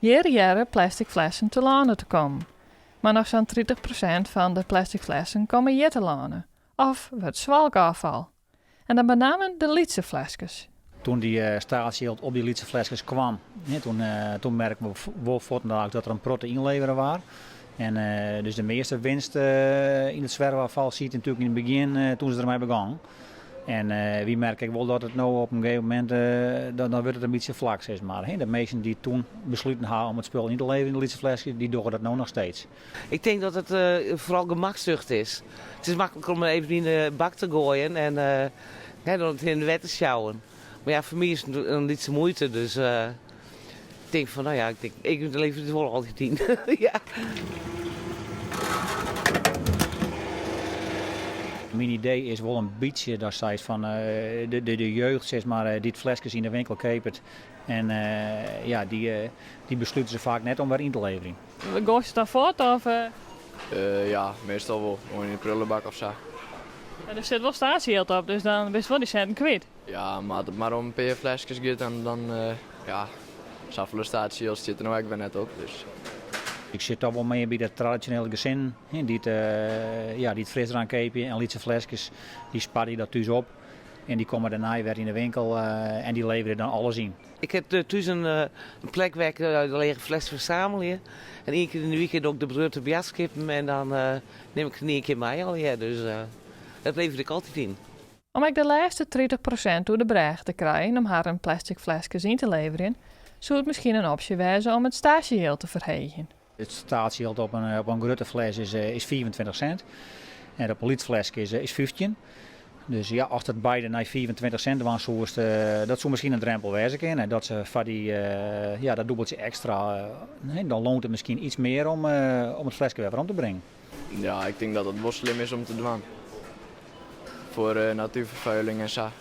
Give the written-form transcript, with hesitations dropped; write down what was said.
Hjir hearre plastic flessen telâne te kommen. Mar noch sa'n 30% fan de plastic flessen komme hjir telâne. Of wurdt swalkôffal. En dan benammen de lytse fleskes. Toen dy staatsjild op dy lytse fleskes kwam, toen, toen merkten we wol fuortendaliks dat der in protte ynlevere waard. En dus de measte winst yn it swerfôffal siet natuerlik yn it begjin toen se dermei begongen. En wy merke ek wol dat it no op in gegeven momint, dan wurdt it in bytsje flak sis mar. De minsken dy't toen besluten ha om it spul yn te leverjen yn de lytse fleskes, dy dogge dat no noch steeds. Ik tink dat it foaral gemaksucht is. It is makliker om even yn de bak te goaien en dan it yn it wetter sjouwen. Mar ja, foar my is it in lytse muoite, dus ik tink fan no ja, ik tink, ik leverje it wol altyd yn. Ja. Myn idee is wol in bytsje dat seist fan de jeugd sis mar, dy't fleskes yn de winkel keapet en ja, dy beslute se faak net om wer yn te leverjen. Goaist it dan fuort of? Ja, meastal wol. Gewoan yn de prullebak of sa. Ja, der sit wol staasjejild op, dus dan bist wol dy sinten kwyt. Ja, mar as it mar om in pear fleskes giet, dan, dan ja, safolle staasjejild stiet der no ek wer net op. Dus. Ik sit toch wol mear by de tradisjonele gesinnen, dy't, ja, dy't frisdrank keapje en lytse fleskes, dy sparje dat thús op en dy komme dêrnei wer yn de winkel en dy leverje dan alles yn. Ik ha thús in plek wêr't ik de lege flessen fersamelje. En ien kear yn de wike doch ik de grutte boadskippen en dan nim ik it in ien kear mei allegear. Dus dat leverje ik altyd yn. Om ek de lêste 30% oer de brêge te krijen om harren plastic fleskes yn te leverjen, soe it miskien in opsje wêze om it staasjejild te ferheegjen. It staasjejild op in grutte fles is 25 sint en op in lyts fleske is 15. Dus ja, ast it beide nei 25 sint dwaan soest, dat soe miskien in drempel wêze kinne. Dat se foar dy, ja, dat dûbeltsje ekstra, dan loont it miskien iets mear om it fleske wer werom te bringen. Ja, ik tink dat dat wol slim is om te dwaan. Foar natuerferfuiling en sa.